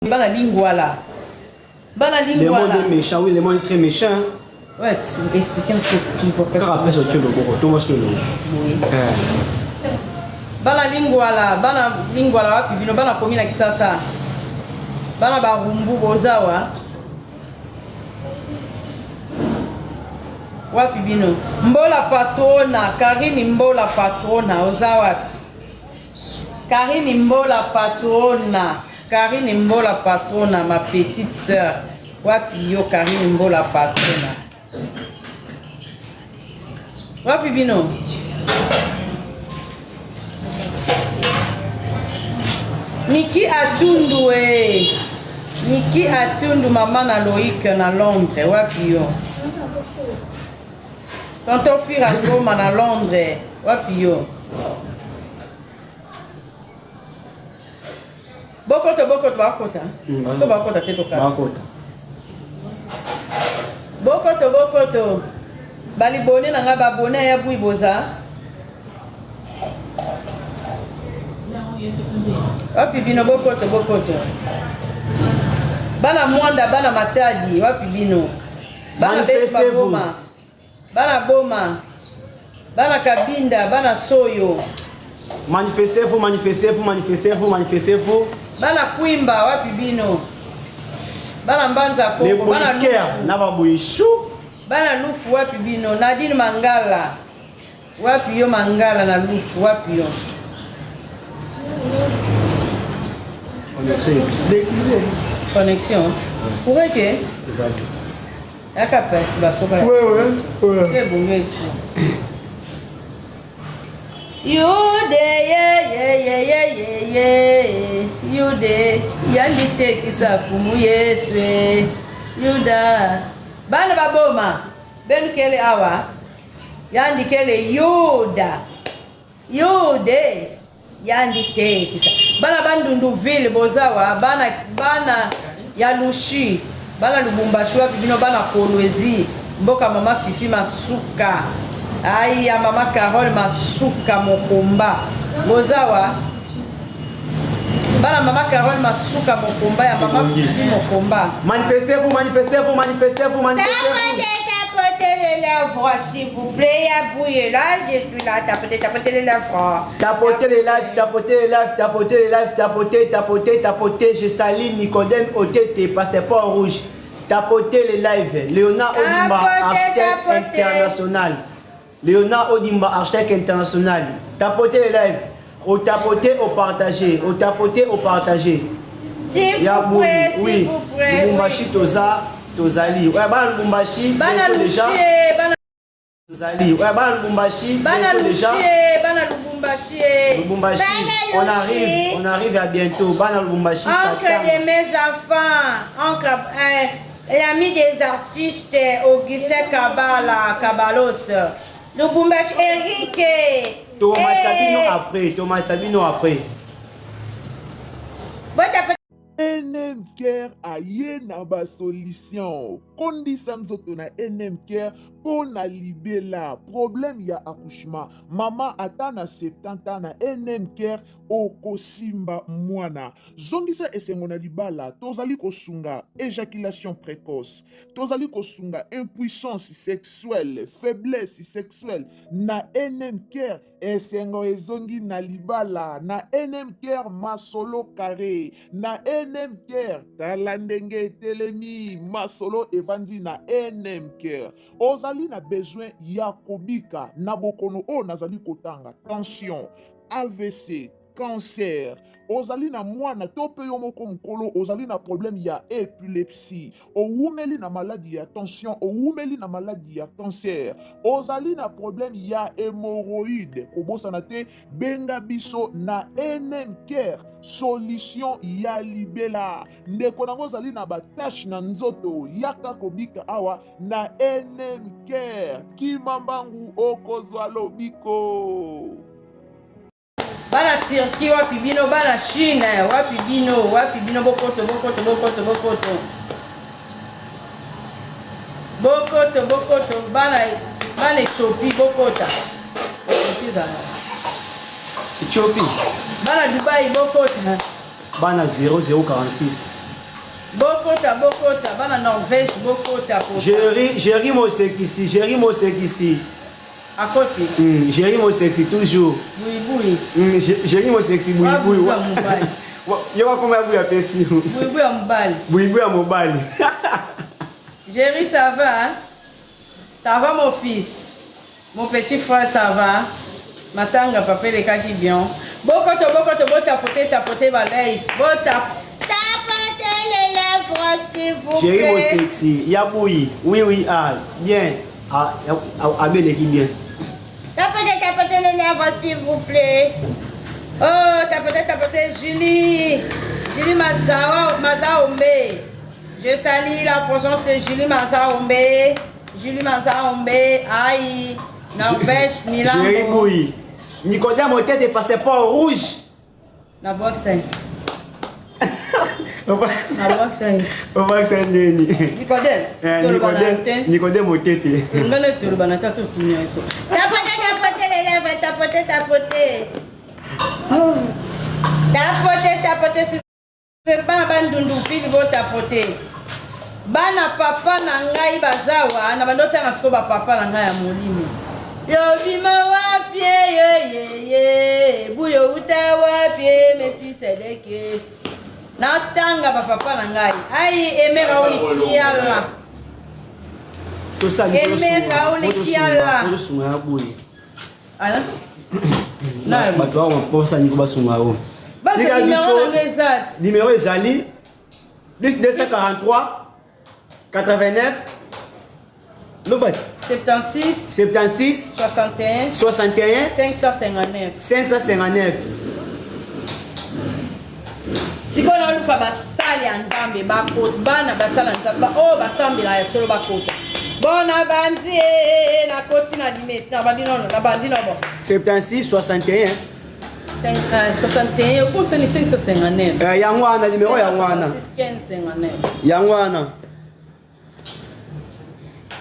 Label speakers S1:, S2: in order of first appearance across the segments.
S1: Bana Lingwala. Bana
S2: Lingwala. Le monde est méchant, oui, le monde est très méchant.
S1: Ouais, expliquez un peu
S2: pourquoi. Kaka pesa otie loboko, tonga sino loboko.
S1: Oui. Eh. Bana Lingwala, bana Lingwala wapi bino bana komi na Kisasa. Bana Barumbu bozawa. Wapi bino? Mbola patrona, Karine Mbola patrona, oza wapi? Karine Mbola patrona, Karine Mbola patrona, ma petite sœur. Wapi yo Karine Mbola patrona? Wapi bino? Niki Atundu eh. Niki Atundu mama na Loïc na Londres wapi yo? Tonton Fira Ngoma na Londres wapi yo? Bokoto bokoto bakota. Mm, so bakota te tokata.
S2: Bakota.
S1: Bokoto bokoto. Balibone na nga babone ya bui boza. Wapi bino bokoto bokoto. Bana Mwanda bana Matadi wapi bino? Bana Beti Baboma. Bana Boma. Bana Kabinda, bana Soyo.
S2: Manifestez-vous, manifestez-vous, manifestez-vous, manifestez-vous.
S1: Bana Kwimba wapi bino? Bana Mbanza Kongo, bana
S2: Lufu. Na ba Boyishu.
S1: Bana Lufu wapi bino? Nadine Mangala. Wapi yo Mangala na Lufu wapi yo?
S2: Connexion. Déguisé.
S1: Connexion. Pourquoi que? Yaka pati basoka.
S2: Ouais ouais. Ouais.
S1: C'est bon mais. Yude ye ye ye ye ye ye Yude yanditekisa fumu Yesu Yuda bana baboma benukele awa yandikele Yuda Yude Yandi te kisa. Bana Bandundu ville bozawa bana bana ya Lushi bana Lubumbashi wapi bino bana Kolwezi mboka mama Fifi Masuka ai ya mama Carole Masuka Mokomba bozawa bana mama Carole Masuka Mokomba ya mama Fifi Mokomba.
S2: Manifestez-vous, manifestez-vous, manifestez-vous, manifestez-vous.
S3: Tapotez les lèvres, s'il vous plaît, appuyez là, je suis là, tapotez, tapotez les lèvres.
S2: Tapotez les lives, tapotez les lives, tapotez les lives, tapotez, tapotez, tapotez. Je salue Nicodème Otete, passeport rouge. Tapotez les lives. Léonard Odimba, architecte international. Léonard Odimba, architecte international. Tapotez les lives. Au tapoter, au partager. Au tapoter, au partager.
S3: S'il vous plaît,
S2: oui.
S3: vous plaît.
S2: Lubumbashi, Toza, Tozali. Ouais, bah, Lubumbashi,
S1: Bana
S2: déjà.
S1: Bana
S2: Tozali. Ouais, bah, Lubumbashi,
S1: Bana
S2: déjà.
S1: Bana Lubumbashi.
S2: Lubumbashi. On arrive, on arrive à bientôt. Bana Lubumbashi.
S3: Encre de mes enfants, encre, euh, l'ami des artistes,
S1: Augustin Kabala, Kabalos.
S3: Lubumbashi, Eric.
S2: Tomatisa bino après, tomatisa bino après.
S4: NM Care aye na ba solution. Kondisa nzoto na NM Care mpo na libela. Problème ya accouchement. Mama ata na 70 ans na NM Care okosimba mwana. Zongisa esengo na libala. Tozali kosunga ejaculation précoce. Tozali kosunga impuissance sexuelle, faiblesse sexuelle na NM Care. Esengo ezongi na libala na NM Care masolo carré na NM Care tala ndenge etelemi masolo evandi na NM Care. Ozali na besoin ya kobika na bokono oyo nazali kotanga tension, AVC, cancer, ozali na mwana to mpe yo moko mokolo ozali na problème ya epilepsie, owumeli na maladi ya tension, owumeli na maladi ya cancer, ozali na problème ya hémorroïde, kobosana te, benga biso na NM Care, solution ya libela. Ndeko nango ozali na ba tache na nzoto, yaka kobika awa na NM Care. Kima mbangu okozwa lobiko.
S1: Bana Turquie wapi bino, bana Chine wapi bino, wapi bino, bokoto bokoto bokoto bokoto bokoto bokoto, bana bana Ethiopie bokota, Ethiopie ezala
S2: Ethiopie,
S1: bana Dubai bokota,
S2: bana 0046.
S1: Bokota bokota bana Norvège bokota kota.
S2: Jerry Jerry Mosekisi Jerry Mosekisi.
S1: Akoti.
S2: Jerry Mosekisi toujours.
S1: Bouyi bouyi.
S2: Jerry Mosekisi bouyi bouyi.
S1: Ya mobali.
S2: Yo bakoma ya bouyi apesi yo.
S1: Bouyi bouyi ya mobali.
S2: Bouyi bouyi ya mobali.
S1: Jerry ça va hein? Ça va mon fils? Mon petit frère ça va? Matanga papa elekaki bien. Bokoto bokoto botapote tapote ba live. Botap.
S3: Tapotez les lèvres s'il vous
S2: Jerry
S3: plaît.
S2: Mosekisi ya bouyi. Oui oui ah bien. Ah abeleki bien.
S3: Tapotez tapotez les lèvres s'il vous plaît.
S1: Oh tapotez tapotez Julie. Julie Mazawa Mazaombe. Je salue la présence de Julie Mazaombe. Julie Mazaombe, aïe, Norvège, Milan.
S2: Jerry Bouy. Nicodème Otete passeport rouge.
S1: Na boxe. Na boxe.
S2: Oboxe ndeni.
S1: Nicodème.
S2: Eh, Nicodème, Nicodème Otete.
S1: Ngane toloba na tatu tunya to.
S3: Tapotez tapotez les lèvres, tapotez tapotez. Tapotez tapotez s'il
S1: Bana bandundu ville botapote. Bana papa na ngai bazawa na bando tanga siko ba papa na ngai ya molimo. Yobima wapi ye ye ye buyo uta wapi Messi Sedeke. Natanga ba papa na ngai. Ai emera olikiala.
S2: Tosali
S1: Emera olikiala.
S2: tosunga ya boye.
S1: Ala. Na
S2: Bato awa baposa niko basunga yo.
S1: Basi
S2: Tika
S1: numéro
S2: biso
S1: na ngai eza ti.
S2: numéro ezali plus 243 89 lobati
S1: 76
S2: 76
S1: 61
S2: 61
S1: 559.
S2: 559.
S1: Sikoyo naluka basali ya Nzambe bakota, bana basala Nzambe oyo basambela ya solo bakota. Bon nabandi nakoti na dime nabandi nono nabandi nobo
S2: 76 61
S1: 61 okosani 559.
S2: Yango wana numéro yango wana.
S1: 1559.
S2: Yango wana.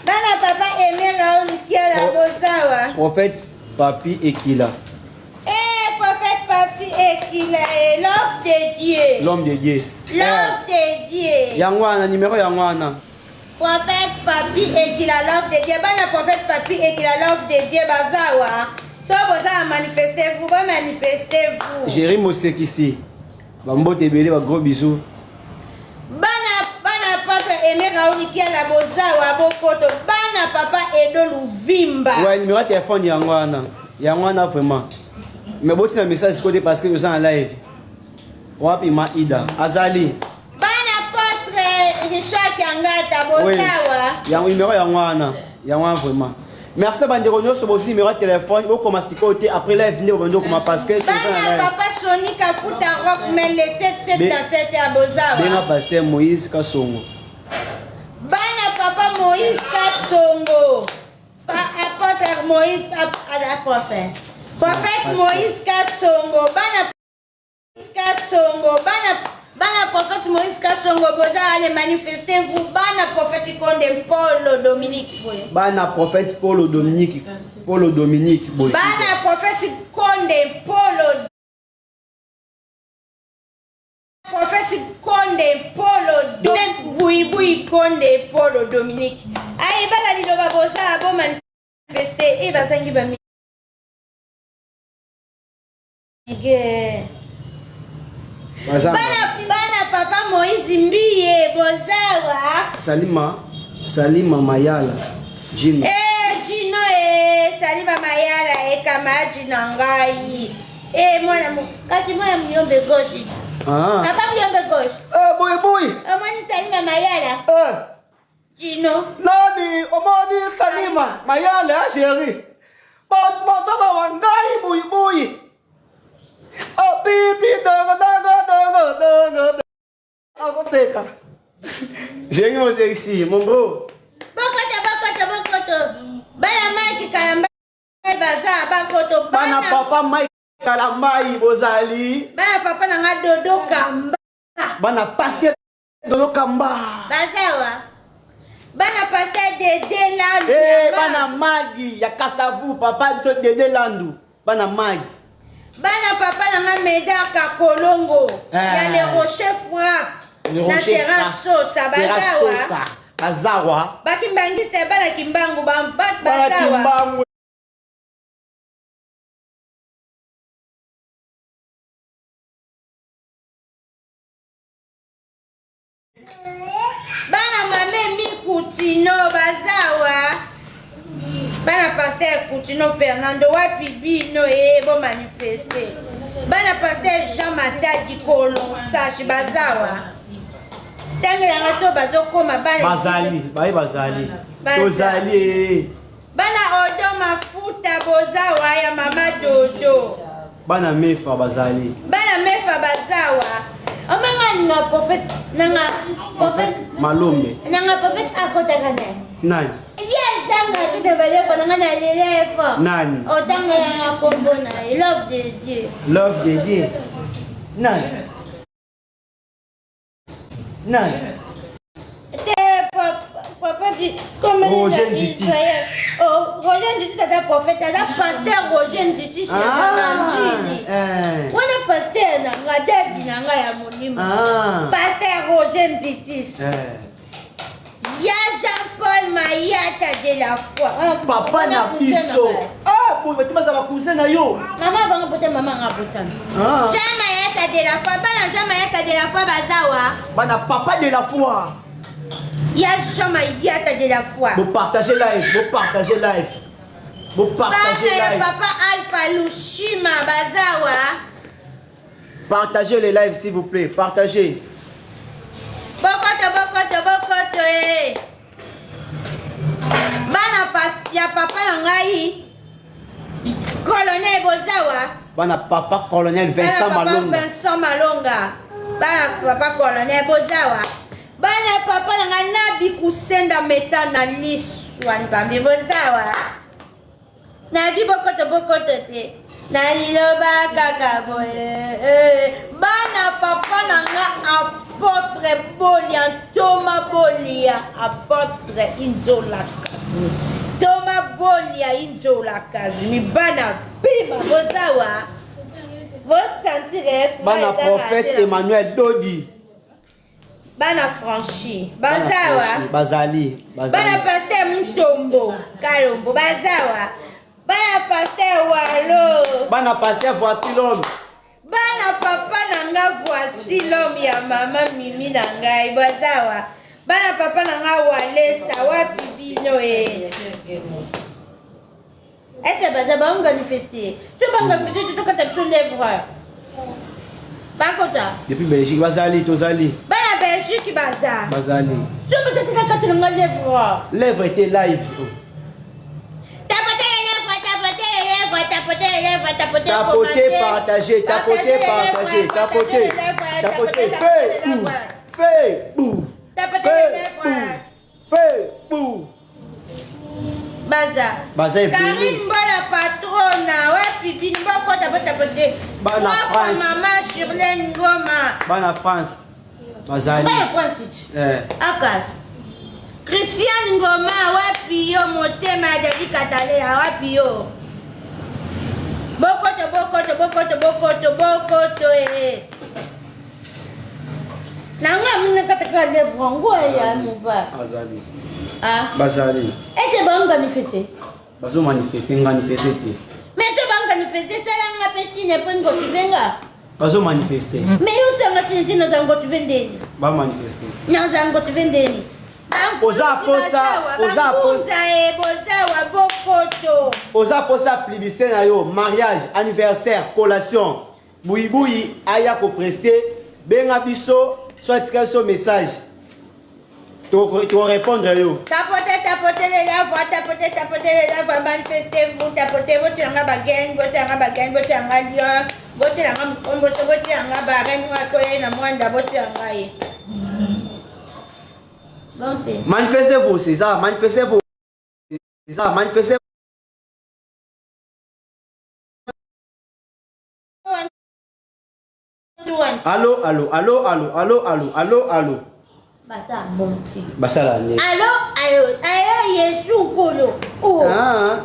S3: Bana papa Aimé Raoul Kiala Bozawa.
S2: Prophète Papi Ekila.
S3: Eh, prophète Papi Ekila, eh, l'homme de Dieu.
S2: L'homme de Dieu.
S3: L'homme de Dieu.
S2: Yango wana numéro yango wana.
S3: Prophète Papi Ekila, l'homme de Dieu. Bana prophète Papi Ekila, l'homme de Dieu, Bazawa. So boza manifestez-vous, bon manifestez-vous.
S2: Jerry Mosekisi. Bambote ebele ba gros bisous.
S3: Bana bana apôtre Aimé Raoul Kiala Bozawa Bokoto. Bana papa Edo Luvimba.
S2: Ouais, numéro de téléphone yango wana. Yango wana vraiment. Mais boti na message côté parce que nous en live. Wapi ma Ida Azali.
S3: Bana apôtre Richard Kiangata Bozawa.
S2: Yango numéro yango wana. Yango wana vraiment. Merci na bandeko nyonso bozwi numéro ya téléphone bokoma sikoyo te après live nde bobandi okoma parce que toza na
S3: Bana
S2: live.
S3: papa Sony Kafuta Rock mais le 7777 ya
S2: Benga
S3: Bozawa.
S2: pasteur Moïse Kasongo.
S3: Bana papa Moïse Kasongo. Pa apôtre Moïse prophète. Prophète Moïse Kasongo. Bana Kasongo. Bana bana prophète Moïse Kasongo Bozawa, allez manifestez-vous. Bana prophète Konde Paul Dominique.
S2: Bana prophète Paul Dominique. Paul Dominique Boy.
S3: Bana prophète Konde Paul Prophète Konde Paul Dominique Bouiboui Konde Paul Dominique. Aye bala liloba boza bo manifester e bazangi ba mige.
S2: Bazanga.
S3: Bana bana papa Moïse Mbiye bozawa.
S2: Salima Salima Mayala Jino.
S3: Eh Jino eh Salima Mayala e kamaji na ngai. Eh mwana mu kasi mwana muyombe gauche.
S2: Ah.
S3: Papa muyombe gauche.
S2: Eh boy boy.
S3: Omoni Salima Mayala.
S2: Eh
S3: Jino.
S2: nani omoni Salima Mayala ya chérie. Ba ba wa ngai boy boy. Oh pipi dongo dongo dongo dongo. Akoteka. Jérémy Mosekisi, mon bro.
S3: Bokoto bokoto bokoto. Bana Mike Kalamba baza bakoto
S2: Bana papa Mike Kalambai bozali.
S3: Bana papa na nga Dodo Kamba.
S2: Bana pasteur Dodo Kamba.
S3: Bazawa. Bana pasteur Dede Landu.
S2: Eh bana Magi ya Kasavu papa biso Dede Landu. Bana Magi.
S3: Bana papa na nga Medaka Kolongo.
S2: Eh.
S3: Ya le Rocher Frappe. Na terrain Sosa bazawa.
S2: Bazawa.
S3: Bakimbangiste bana kimbangu ba bazawa.
S2: Kimbangu.
S3: Bana mame mi Kutino bazawa. Bana pasteur Kutino Fernando wapi bino e bo manifester. Bana pasteur Jean Matadi Kolonsage bazawa. Tango yanga so bazokoma bana
S2: bazali baye bazali tozali eh.
S3: Bana Odo Mafuta bozawa ya mama Dodo.
S2: Bana Mefa bazali.
S3: Bana Mefa bazawa. Omanga nga prophète nanga prophète
S2: Malombe.
S3: Nanga prophète akotaka nani?
S2: Nani?
S3: Ye tanga te na balefo nanga na lelefo.
S2: Nani?
S3: Otanga yanga kombo na ye love de Dieu.
S2: Love de Dieu. Nani? Nani?
S3: Te prophète comme
S2: Roger Nzitis.
S3: Oh, Roger Nzitis aza prophète, aza pasteur Roger Nzitis ya Nandini.
S2: Eh.
S3: Wana pasteur na nga, dadi na nga ya molimo.
S2: Ah.
S3: Pasteur Roger Nzitis.
S2: Eh.
S3: Ya Jean-Paul Mayata de la foi. Ah,
S2: Papa na biso. Ah, boye bato baza ba cousin na yo.
S3: Mama bango bota mama nga bota.
S2: Ah.
S3: Jean Mayata de la foi, bana Jean Mayata de la foi bazawa.
S2: Bana papa de la foi.
S3: Ya Jean Mayata de la foi.
S2: Bo partager live, bo partager live. Bo partager
S3: Bana ya
S2: live.
S3: papa Alpha Lushima bazawa.
S2: Partagez les lives s'il vous plaît, partagez.
S3: Bokoto bokoto bokoto eh. Bana pas ya papa na ngai colonel bozawa.
S2: Bana papa colonel Vincent
S3: Bana papa
S2: Malonga.
S3: Vincent Malonga. Bana papa colonel bozawa. Bana papa na ngai nabi kusenda meta na liswa nzambe bozawa. Nabi bokoto bokoto te na liloba kaka boye eh. Bana papa na nga apotre bolia ntoma bolia apotre inzola kasmi ntoma bolia inzola kasmi bana bima bozawa bosantire
S2: Bana prophète Emmanuel Dodi.
S3: Bana franchi bazawa
S2: bazali bazali
S3: bana pasteur Mutombo Kalombo bazawa bana pasteur Walo
S2: bana pasteur voici l'homme
S3: bana papa na nga voici l'homme ya mama Mimi na ngai bazawa bana papa na nga Walesa wapi bino e Ese baza ba manifester. So ba manifester to kata biso lèvre. Bakota.
S2: Depuis Belgique bazali tozali.
S3: Bana Belgique baza.
S2: Bazali.
S3: So ba tata kata nga lèvre.
S2: Lèvre était live.
S3: Tapoter les lèvres, tapoter les lèvres, tapoter les lèvres, tapoter,
S2: Tapoter, partager, tapoter, partager, tapoter, tapoter, feu, bou, feu, bou,
S3: Tapoter les lèvres.
S2: feu, bou.
S3: Baza.
S2: Baza ebele.
S3: Karine Mbola patrona wapi bino bokota botapote.
S2: Bana France.
S3: Mama Shirlene Ngoma.
S2: Bana France. Bazali.
S3: Bana France.
S2: Eh.
S3: Akas. Christian Ngoma wapi yo motema ya Dadi Katalea wapi yo. Bokoto bokoto bokoto bokoto bokoto eh. Nanga muna kataka lèvre ngo ya moba.
S2: Bazali.
S3: Ah.
S2: Bazali.
S3: Ese ba manifester.
S2: Bazo manifester manifester te.
S3: Mais to ba manifester sala nga pesi ne po ngo tuvenga.
S2: Bazo manifester.
S3: Mais yo tanga tini tini na ngo tuvendeni.
S2: Ba manifester.
S3: Na ngo tuvendeni.
S2: Oza posa, oza posa.
S3: Bozawa bokoto.
S2: Oza posa plébiscite na yo mariage, anniversaire, collation. Buibui aya ko prester benga biso soit tika biso message. To répondre yo.
S3: Tapoter, tapoter les lèvres, tapoter, tapoter les lèvres, manifestez-vous, tapoter, botiranga ba gang, botiranga ba gang, botiranga lion, botiranga mkombo, botiranga ba reine, koye na mwanda, botiranga ye. Bon, c'est.
S2: Manifestez-vous, c'est ça, manifestez-vous. C'est ça, manifestez. Allô, allô, allô, allô, allô, allô, allô, allô.
S3: Basa monte.
S2: Basala ne.
S3: Allô, allô, allô, Yesu Nkolo. Oh.
S2: Ah.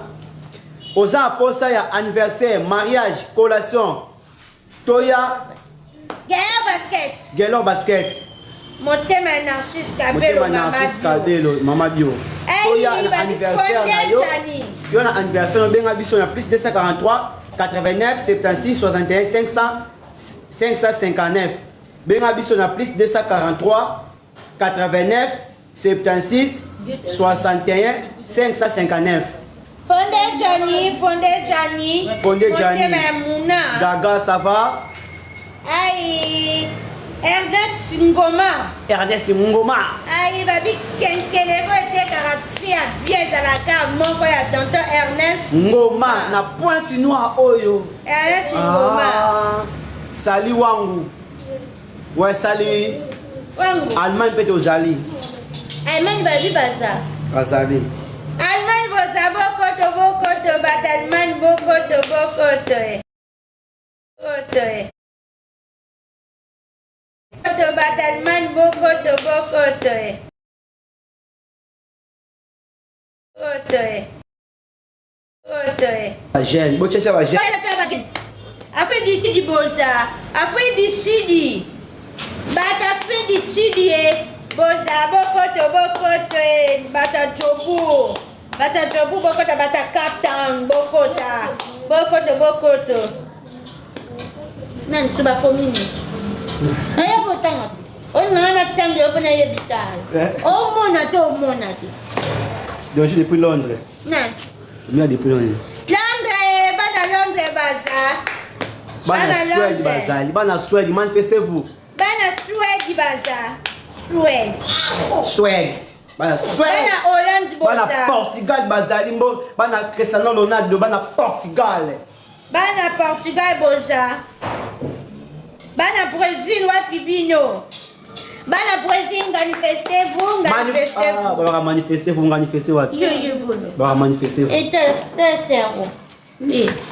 S2: Oza posa ya anniversaire, mariage, collation. Toya.
S3: Gaillard basket.
S2: Gaillard basket.
S3: Motema ya Narcisse Kabelo,
S2: motema Narcisse Kabelo, mama bio. Oya na anniversaire na yo. Yo na anniversaire obenga biso na plus 243 89 76 61 500 559. Benga biso na plus 243 89 76 61 559.
S3: Fonde Johnny, Fonde Johnny.
S2: Fonde Johnny. Gaga, ça va?
S3: Aïe. Ernest Ngoma.
S2: Ernest Ngoma.
S3: Aïe, babi kenkeleko etekaka prix ya bien ezalaka moko ya tonton Ernest.
S2: Ngoma na pointe noire oyo.
S3: Ernest Ngoma.
S2: Ah, sali wangu. Ouais, sali.
S3: Wangu.
S2: Allemagne mpe tozali.
S3: Allemagne babi baza.
S2: Bazali.
S3: Allemagne boza bokoto bokoto bato Allemagne bokoto bokoto. Bokoto. Bokoto bato Allemagne bokoto bokoto. Bokoto.
S2: Ba jeune, bo tcha ba jeune.
S3: Afrique du Sud boza, Afrique du Sud. Bato Afrique du Sud ye boza bokoto bokoto e bato ya Joburg. Bato ya Joburg bokota bato ya Cape Town bokota. Bokoto bokoto. Nani tu bakomi nini? Oyo botanga te. Oyo nanga na tango yo mpona yebisa.
S2: Eh.
S3: Omona te omona te.
S2: Donc je depuis Londres.
S3: Nani?
S2: Mia depuis Londres.
S3: Londres, eh, bana Londres baza.
S2: Bana Suède bazali, bana Suède, manifestez-vous.
S3: Bana Suède baza. Suède.
S2: Suède. Bana Suède.
S3: Bana Hollande boza.
S2: Bana Portugal bazali mbo, bana Cristiano Ronaldo, bana Portugal.
S3: Bana Portugal boza. Bana Brésil wapi bino? Bana Brésil manifestez-vous, manifestez-vous.
S2: Ah, balaka manifestez-vous, manifestez wapi?
S3: Yo yo bono.
S2: Balaka manifestez-vous.
S3: Et ta sero.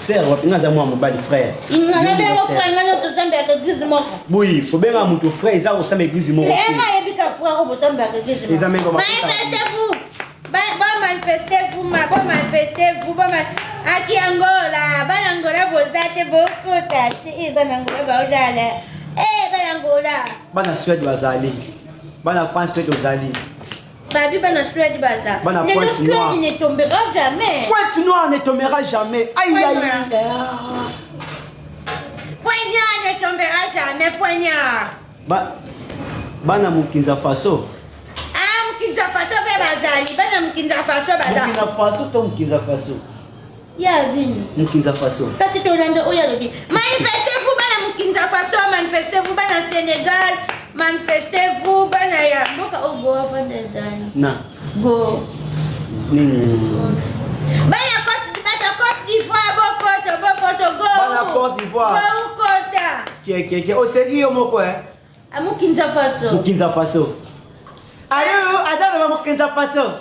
S2: Sœur wapi nga aza mwa mobali frère.
S3: Nga na bengo frère nga na tosambelaka église moko.
S2: Oui, kobenga moto frère eza kosamba église moko.
S3: Nga ayebika frère oyo bosambelaka église moko.
S2: Eza mengo
S3: Manifestez-vous. Ba manifestez-vous, ma bo manifestez-vous, bo aki Angola, bana Angola boza te bokota te, eh bana Angola baolala. Eh bana Angola.
S2: Bana Suède bazali. Bana France pe tozali.
S3: Babi bana Suède baza.
S2: Bana Pointe Noire.
S3: Ne tombera jamais.
S2: Pointe Noire ne tombera jamais. Aïe aïe.
S3: Pointe Noire ne tombera jamais, Pointe Noire.
S2: Ba bana Mukinza Faso.
S3: Ah, Mukinza Faso pe bazali, bana Mukinza Faso baza.
S2: Mukinza Faso to Mukinza Faso?
S3: Ya bino.
S2: Mukinza Faso.
S3: Kasi tolanda oyo alobi. Manifestez-vous bana Mukinza Faso, manifestez-vous bana Sénégal, manifestez-vous bana ya mboka oyo boa fanda ezali.
S2: Na.
S3: Go.
S2: Nini?
S3: Bana Côte bata Côte d'Ivoire bokoto bokoto go.
S2: Bana Côte d'Ivoire.
S3: Go kota.
S2: Kie kie kie. Oseki yo moko eh.
S3: Ah, Mukinza Faso.
S2: Mukinza Faso. Ayo, aza na Mukinza Faso.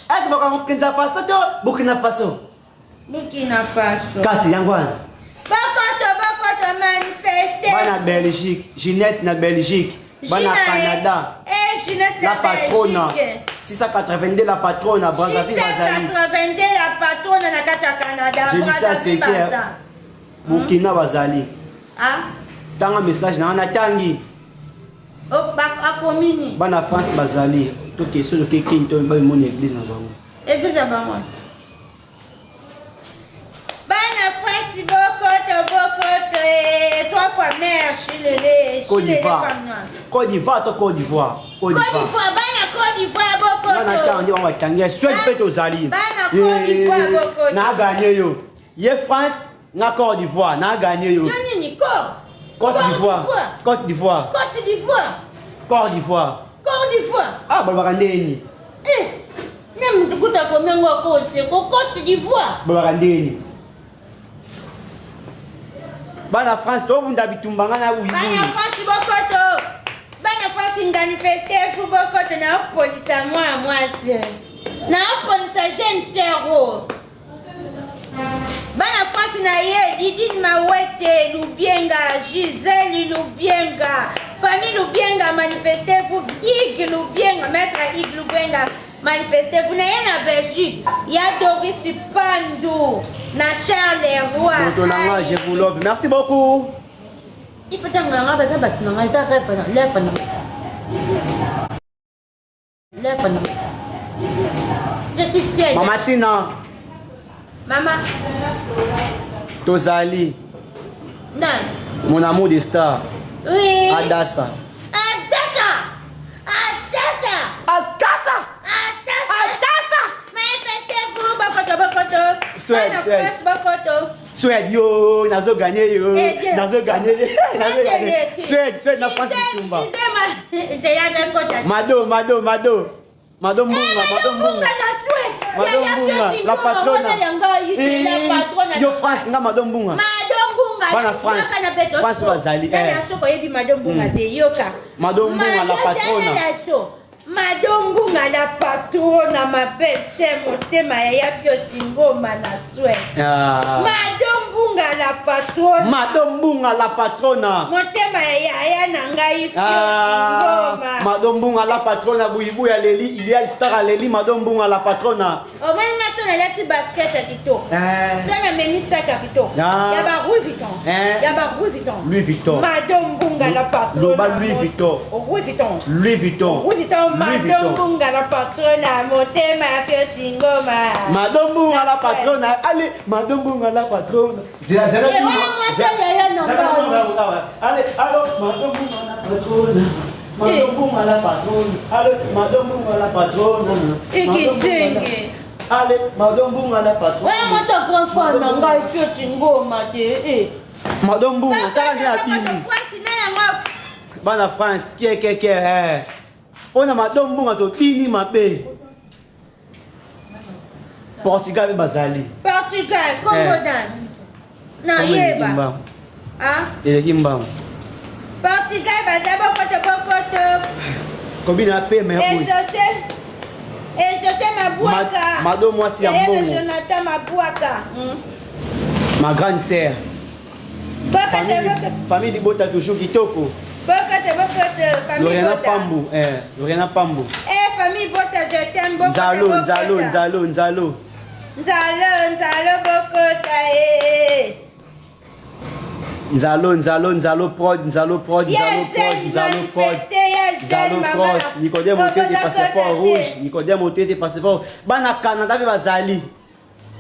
S2: Asa baka Mukinza Faso to Burkina Faso.
S3: Burkina Faso.
S2: Kati yango wana.
S3: Bokoto bokoto manifester.
S2: Bana Belgique, Ginette na Belgique. Bana Canada.
S3: Eh Ginette
S2: la patrona. 682 la patrona Brazzaville bazali.
S3: 682 la patrona na kati ya Canada.
S2: Je dis ça c'est clair. Burkina bazali.
S3: Ah.
S2: Tanga message na wana tangi.
S3: Oh, akomi nini?
S2: Bana France bazali. To question to kin to ba mona église na bango.
S3: Église na bango. Bana France bokoto bokoto eh, trois fois mère chilele.
S2: Côte d'Ivoire. Côte d'Ivoire to Côte d'Ivoire.
S3: Côte d'Ivoire bana Côte d'Ivoire bokoto.
S2: Bana tangi bango batangi Suède pe tozali.
S3: Bana Côte d'Ivoire bokoto.
S2: Na gagné yo. Ye France na Côte d'Ivoire na gagné yo.
S3: Yo nini ko?
S2: Côte d'Ivoire. Côte d'Ivoire.
S3: Côte d'Ivoire.
S2: Côte d'Ivoire.
S3: Côte d'Ivoire.
S2: Ah balobaka ndenge nini?
S3: Eh, na mutu kuta komi yango akoseko Côte d'Ivoire.
S2: Balobaka ndenge nini? Bana France tobunda bitumba nga na
S3: Bana France bokoto. Bana France nganifeste fu bokoto na opolisa mwana mwasi. Na opolisa jeune sœur oyo. Bana France na ye Didine Mawete Lubienga Gisèle Lubienga famille Lubienga manifestez-vous Ig Lubienga maître Ig Lubienga manifestez-vous na ye na Belgique ya Doris Pandu na Charles Roy.
S2: Moto na nga je vous love. Merci beaucoup.
S3: Il faut tanga nga baza bato na nga eza rêve na lève na. Lèvre na. Je suis fière.
S2: Mama Tina.
S3: Mama.
S2: Tozali.
S3: Nani?
S2: Mon amour de star.
S3: Oui.
S2: Adassa.
S3: Adassa. Adassa.
S2: Adassa.
S3: Adassa. Adassa. Manifestez-vous, Bokoto, Bokoto.
S2: Suède,
S3: Bana
S2: Suède.
S3: France, Bokoto.
S2: Suède yo, nazo gagner yo.
S3: Eh, Dieu.
S2: Nazo gagner. Nazo gagner. Suède, Suède na France bitumba. Mado, Mado, Mado. Mado Mbunga, Mado Mbunga. Mado Mbunga, la patrona. Eh, Yo France nga Mado Mbunga.
S3: Mado Mbunga.
S2: Bana France. France bazali, eh.
S3: Nana oyebi Mado Mbunga te yoka.
S2: Mado Mbunga, la patrona.
S3: Mado Mbunga la patrona ma belle sœur motema ya ya fioti ngoma na Suède.
S2: Ah.
S3: Mado Mbunga la patrona.
S2: Mado Mbunga la patrona.
S3: Motema ya yaya na ngai fioti
S2: Ah,
S3: ngoma.
S2: Mado Mbunga la patrona buyibuyi aleli ideal star aleli Mado Mbunga la patrona.
S3: Omoni nga so nalati basket ya kitoko.
S2: Eh.
S3: So namemi sac ya kitoko.
S2: Ah.
S3: Ya ba Louis Vuitton.
S2: Eh.
S3: Ya ba Louis Vuitton.
S2: Louis Vuitton.
S3: Mado Mbunga la patrona.
S2: Loba Louis Vuitton.
S3: Louis Vuitton.
S2: Louis Vuitton.
S3: Louis Vuitton.
S2: Louis
S3: Mado
S2: Vuitton.
S3: Mbunga la patrona. Motema ya fioti ngoma.
S2: Mado Mbunga la patrona. Allez, Mado Mbunga la patrona. Zela zela.
S3: Eh, wana mwasi ya yaya na
S2: Zela,
S3: ngai.
S2: zela, zela. Allez, allo, Mado Mbunga la patrona. Mado
S3: Eh.
S2: Mbunga la patrona. Allez, Mado Mbunga la patrona.
S3: Eh,
S2: Mado Mbunga la-
S3: kizenge.
S2: Allez, Mado Mbunga la patrona.
S3: Wana mwasi ya grand frère na ngai fioti ngoma te. Eh.
S2: Mado Mbunga, tala nde abimi.
S3: France na yango.
S2: Bana France, kiekeke eh. Mpona Mado Mbunga tobini mabe. Portugal mpe bazali.
S3: Portugal, Congo
S2: Eh.
S3: dan. Nayeba.
S2: Mbangu.
S3: Ah?
S2: Eleki mbangu.
S3: Portugal baza bokoto bokoto.
S2: Kobina pema ya boye.
S3: Exaucé. Exaucé Mabwaka.
S2: Mado mwasi ya
S3: Yeye na
S2: mbongo.
S3: Jonathan Mabwaka.
S2: Ma grande sœur.
S3: Bokoto
S2: Famille,
S3: bokoto.
S2: famille Libota toujours kitoko.
S3: Bokoto bokoto. Famille
S2: Lorena
S3: Bota.
S2: Pambu, eh, Lorena Pambu.
S3: Eh famille Bota je t'aime bokoto.
S2: Nzalo,
S3: bokota.
S2: Nzalo, Nzalo, Nzalo.
S3: Nzalo, nzalo bokota eh.
S2: Nzalo, Nzalo, Nzalo prod, Nzalo prod, Nzalo
S3: Yes,
S2: prod, Nzalo prod. Nzalo prod. Nicodème Otete passeport rouge, Nicodème Otete passeport. Bana Canada pe bazali.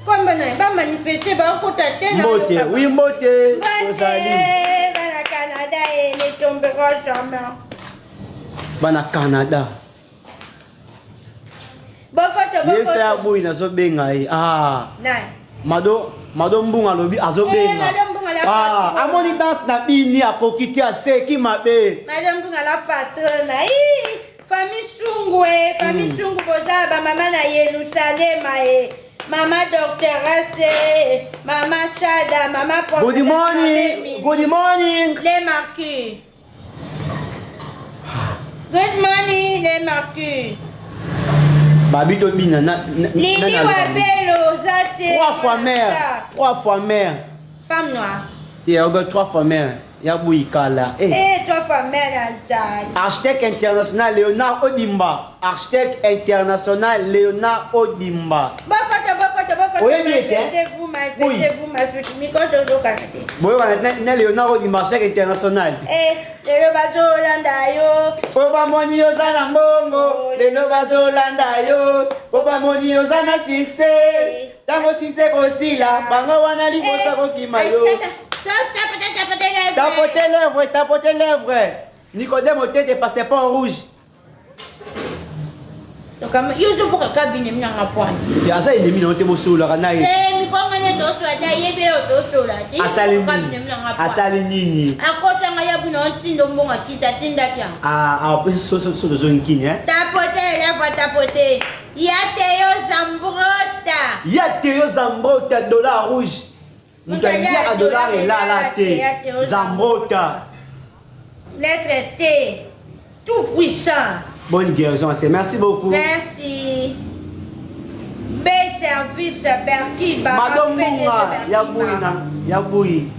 S3: Komba na ba manifester ba kota te na.
S2: Mbote, oui mbote.
S3: Mbote,
S2: Tozali.
S3: bana Canada et ne tombera jamais.
S2: Bana Canada.
S3: Bokoto
S2: Yebisa ya
S3: bokoto.
S2: boyi nazobenga ye. Ah.
S3: Nani?
S2: Mado Mado Mbunga alobi
S3: Eh,
S2: azobenga.
S3: Mado Mbunga la
S2: Ah,
S3: patrona.
S2: amoni danse na bini akoki te aseki mabe.
S3: Madame Mbunga la patrona. Ii, famille Sungu eh, famille Sungu boza ba mama na Yerusalem eh. Mama doctoresse, eh, mama Shada, mama
S2: Good
S3: prophétesse
S2: morning.
S3: Mabemi.
S2: Good morning.
S3: Les Marcus. Good morning, les Marcus.
S2: Babi tobina na na-
S3: Lili
S2: na- na-
S3: Wabelo, Zate.
S2: Trois fois mère. Trois fois mère.
S3: Femme noire.
S2: Yeah, obe trois fois mère. Ya boyi kala. Eh.
S3: Eh, trois fois mère, Azali.
S2: Architecte international Léonard Odimba. Architecte international Léonard Odimba.
S3: Bokoto, bokoto, bokoto.
S2: Oyebi ete, eh?
S3: Manifestez-vous, manifestez-vous, manifestez-vous. Mikoto ozokana te.
S2: Boyo na, na Léonard Odimba architecte international.
S3: Eh, lelo bazolanda yo.
S2: Po bamoni oza na mbongo lelo bazolanda yo po bamoni oza na succès ntango succès kosila bango wana liboso kokima yo
S3: Tapote,
S2: tapote lèvre tapote lèvre Nicodème Otete passeport rouge
S3: Yo ozoboka kabine minanga pwani.
S2: te aza ennemi na yo te bosololaka na ye
S3: Eh, mikonga ne tosola te ayebi oyo tosola te.
S2: asali
S3: Kabine
S2: nini
S3: minanga pwani.
S2: asali nini
S3: Akotanga ya buna otinda mbongo akisi atindaki yango.
S2: Ah, apesi so tozongi kini eh?
S3: Tapote lèvre tapote. Ya te yo zambrota.
S2: ya te yo zambrota dollar rouge moto aliaka dollar elala te zambrota
S3: Lettre T. Tout puissant.
S2: Bonne guérison, c'est merci beaucoup.
S3: Merci. B service Berki Baba.
S2: Madame
S3: PDG
S2: Mbunga,
S3: Berki
S2: ya boyi
S3: Baba.
S2: na ya boyi,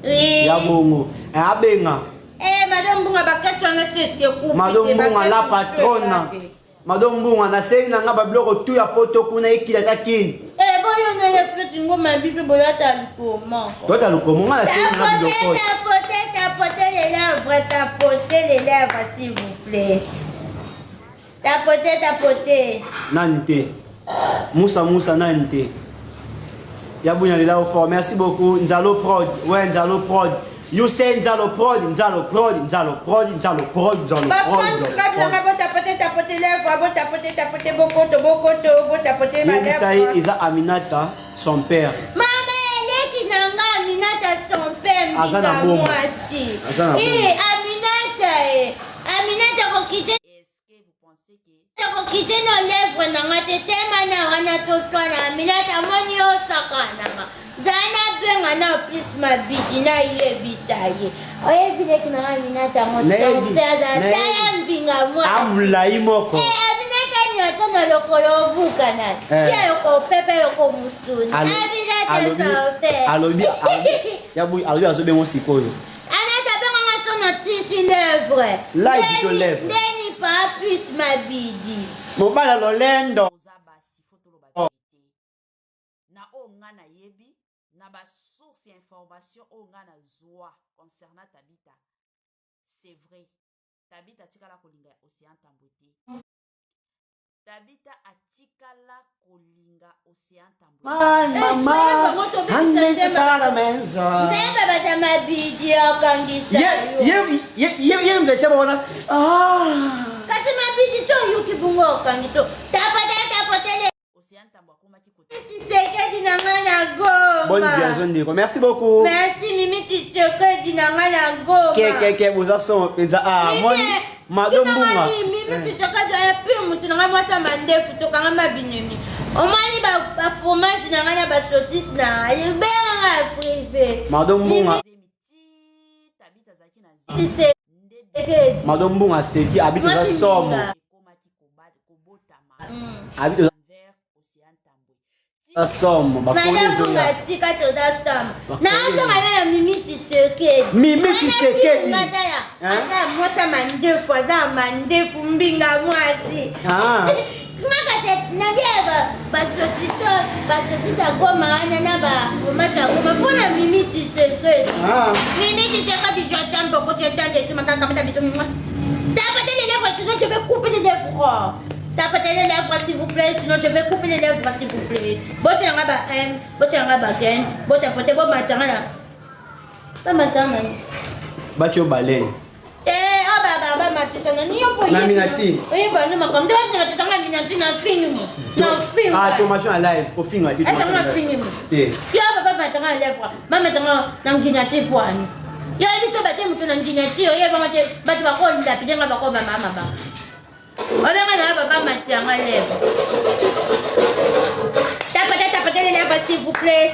S3: Oui.
S2: ya bongo. Eh, abenga.
S3: Eh, Madame Mbunga bakati wana se ekufi.
S2: Madame Mbunga la patrona. Madame Mbunga nasengi na nga babiloko tu ya poto kuna ekila ta kini.
S3: Eh, boyo na ya feti ngoma ya biso bolata likoma.
S2: Tota lokomo nga nasengi na nga
S3: Tapotez,
S2: biloko.
S3: tapotez, tapotez les lèvres, tapotez les lèvres, s'il vous plaît. Tapote tapote.
S2: Nani te. Moussa Moussa nani te. Ya bunya lela au fort. Merci beaucoup. Nzalo Prod. Ouais, Nzalo Prod. You say Nzalo Prod, Nzalo Prod, Nzalo Prod, Nzalo Prod, Nzalo
S3: Ba
S2: Prod.
S3: fan
S2: Nzalo
S3: club
S2: Prod.
S3: nanga bo tapote tapote lèvre, bo tapote tapote bokoto bokoto, bo tapote ma
S2: Yebisa ye
S3: lèvre.
S2: eza Aminata, son père.
S3: Mama eleki na nga Aminata son père
S2: Aza na
S3: mbika
S2: bomba.
S3: mwasi.
S2: Aza na bomba.
S3: Eh Aminata eh. Aminata kokite Kokite na lèvre na nga te tema na wana toswana Aminata amoni yo osakanaka zala nabenga na plus mabidi nayebisa ye oyebi leki na nga Aminata ngo
S2: Nayebi,
S3: ton père azala
S2: nayebi.
S3: tala mbinga mwana
S2: Amulai moko.
S3: Eh, Aminata nyoto na lokolo obukana
S2: Eh.
S3: tia loko pepe loko musuni Aminata
S2: Alobi,
S3: ton père
S2: alobi, alobi, ya buyi, alobi azobengo sikoyo.
S3: Anata benga nga so na tisi lèvre.
S2: Like to lèvre.
S3: Ndeni pa plus mabidi.
S2: Mobala lolendo.
S1: Toza basi faut toloba verite na oyo nga nayebi na ba source ya information oyo nga nazua concernant Tabitha c'est vrai Tabitha atikala kolinga Ocean Tambwe te. Tabitha atikala kolinga Ocean Tambwe.
S2: Man, mama, ande kusala menza.
S3: Nzembe bata mabidi okangisa
S2: Ye,
S3: yo.
S2: ye, ye, ye, ye mbecha bona. Ah.
S3: Kasi mabidi so yuki bungo okangiso. Tapata tapotele
S1: Ocean Tambwe akomaki ko
S3: Tshisekedi na nga na Goma.
S2: Bonne guérison ndeko. Merci beaucoup.
S3: Merci Mimi Tshisekedi na nga na Goma.
S2: Ke ke ke boza somo penza. Ah, moni Mado Mbunga.
S3: Mimi Tshisekedi aya pure mutu na nga mwasi ya mandefu tokanga mabinemi. Omoni ba ba fromage na nga na ba saucisse na nga. Benga nga privé.
S2: Mado Mbunga.
S3: Tshisekedi.
S2: Mado Mbunga aseki abi toza somo. Abi toza somo bakoli ezoya.
S3: Tika toza somo. Nazonga na Mimi Tshisekedi.
S2: Mimi Tshisekedi.
S3: Aza mwasi ya mandefu, aza mandefu mbinga mwasi.
S2: Ah.
S3: Ngaka nalia basosito basosito ya Goma wana na ba fromage ya Goma mpona Mimi Tshisekedi.
S2: Ah.
S3: Mimi Tshisekedi, je t'aime beaucoup, je t'aime de tout mon cœur, comme t'as bisous. Tapotez les lèvres, sinon je vais couper les lèvres. Tapotez les lèvres, s'il vous plaît, sinon je vais couper les lèvres, s'il vous plaît. Botianga ba M, botianga ba Ken, botapote, bomatanga na. Bamatanga na.
S2: Batio baleine.
S3: Eh, oh ba ba ba matita na niyo po.
S2: Na minati.
S3: Oye ba no makambo. Ndio na matita nga minati na fini mo. Na fini.
S2: Ah, to matio na live, kofinga te.
S3: Ata nga fini mo.
S2: Te.
S3: Yo ba ba matanga lèvre. Ba matanga na nginati bwani. Yo biso bate moto na nginati oye ba te bato bakolinda pidenga bako ba mama ba. Obenga na ba ba matanga lèvre. Tapotez, tapotez les lèvres s'il vous plaît.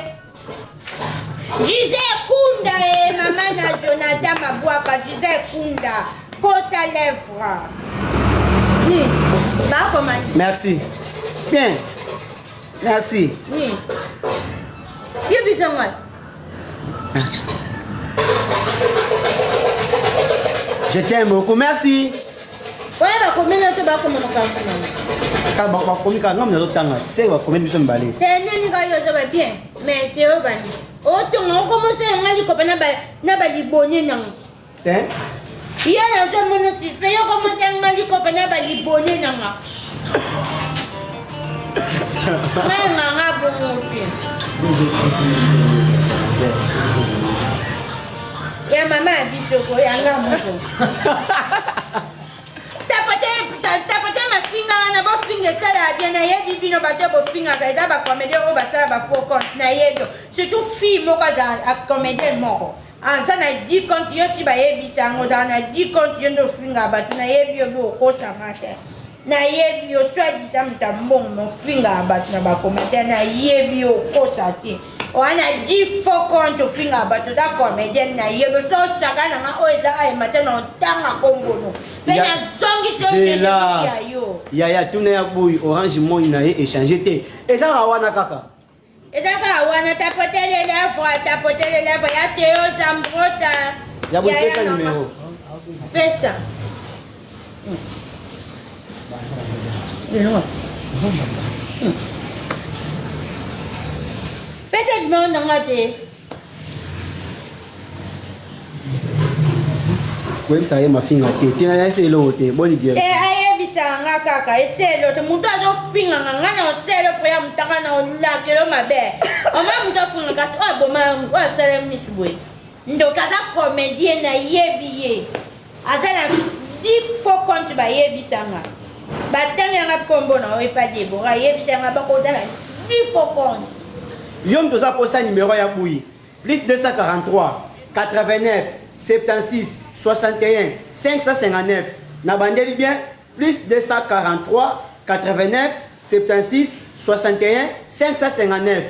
S3: Gisèle Kunda e mama na Jonathan Mabwaka Gisèle Kunda kota lèvre. Ni ba koma.
S2: Merci. Bien. Merci.
S3: Ni. Yo biso ngwa.
S2: Je t'aime beaucoup. Merci.
S3: Oya bakomi na to bakoma makambo na.
S2: Kaka bakomi kaka ngambo nazotanga se bakomi biso mibale.
S3: Se nini kaka yo ozoba bien mais se oyo bani otonga okomosala nga likopa na balibone nanga.
S2: Te.
S3: Yo nazomona suspect yo okomosala nga likopa na balibone nanga. Nga nga bongo te. Ya mama ya biso ko ya nga moko. Tapote tapote mafinga wana bofinga esalaka bien nayebi bino bato oyo bofingaka eza bacomédien oyo basala ba faux compte nayebi yo surtout fille moko aza comédien moko aza na 10 compte yo si bayebisa yango ozala na 10 compte yo nde ofingaka bato nayebi yo bi okosanga te nayebi yo soit disant moto ya mbongo me ofingaka bato na bacommentaire nayebi yo okosa te wana di faux compte ofingaka bato oza comédienne nayebi ozo osaka na nga oyo eza ayema te na otanga kombono mpe nazongisi ya yo
S2: yaya tuna ya boyi orange moi na ye échange te eza kaka wana kaka
S3: eza kaka wana tapote les lèvres tapote les lèvres ya teo zambrota
S2: ya boyi pesa numero
S3: pesa pesa numero na nga te
S2: koyebisa ye mafinga te te nayebisa eloko te boni
S3: ayebisa nga kaka eselo te moto azofinganga nga na oselo mpo ya motaka na olakelo mabe oma moto afinga kasi oyo aboma oyo asala misu boye ndoki aza comédien nayebi ye aza na 10 faux compte bayebisanga batangela nga nkombo na oyo epa debora ayebisanga bakoza na 10 faux compte.
S2: Yo moto oza posa numero ya buyi, plus 243 89 76 61 559. Na bandeli bien, plus 243 89 76 61 559.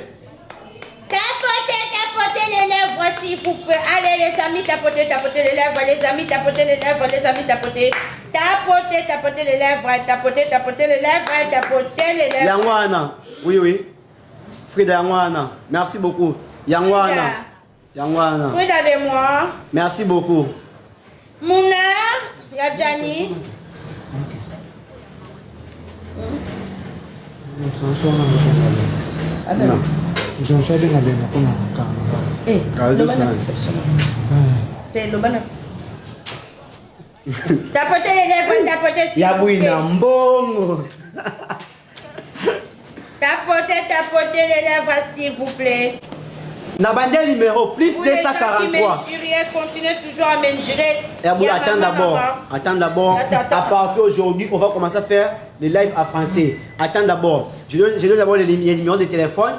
S3: Tapotez, tapotez les lèvres s'il vous plaît. Allez les amis, tapotez, tapotez les lèvres, les amis, tapotez les lèvres, les amis, tapotez. Tapotez, tapotez les lèvres, tapotez, tapotez les lèvres, tapotez les lèvres.
S2: Yango wana. Oui. Frida yango wana. Merci beaucoup. Yango wana. Yango wana.
S3: Frida de moi.
S2: Merci beaucoup.
S3: Muna ya Jani.
S2: Non.
S1: Eh,
S2: Ah,
S1: loba
S2: ça.
S1: na perception. Te, loba na
S3: Tapotez les lèvres, tapotez. s'il
S2: Ya
S3: vous plaît.
S2: bwina mbongo.
S3: Tapotez, tapotez les lèvres s'il vous plaît.
S2: Na bandeli numéro plus
S3: Vous les gens qui
S2: 243.
S3: m'injuriez, continuez toujours à m'injurer.
S2: Herbou,
S3: Ya
S2: attends
S3: maman,
S2: d'abord.
S3: maman.
S2: Attends d'abord.
S3: Attends, attends.
S2: À partir d'aujourd'hui, on va commencer à faire les lives à français. Attends d'abord. Je donne d'abord les numéros de téléphone.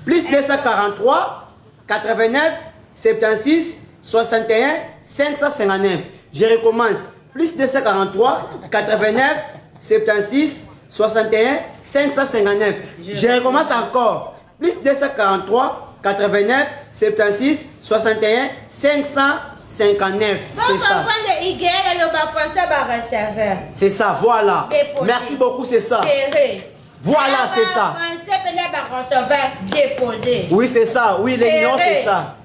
S2: Plus 243 89 76 61 559. Je recommence. Plus 243 89 76 61 559. Je recommence encore. Plus 243 89 76 61 559.
S3: Bon,
S2: C'est ça.
S3: comprendre, IGL, le bas français, bas receveur.
S2: C'est ça, voilà.
S3: Déposé.
S2: Merci beaucoup, c'est ça.
S3: Serré.
S2: Voilà, c'est ça.
S3: Français, peut-être, bas receveur, déposé.
S2: Oui, c'est ça. Oui, les numéros,
S3: Serré.
S2: c'est ça.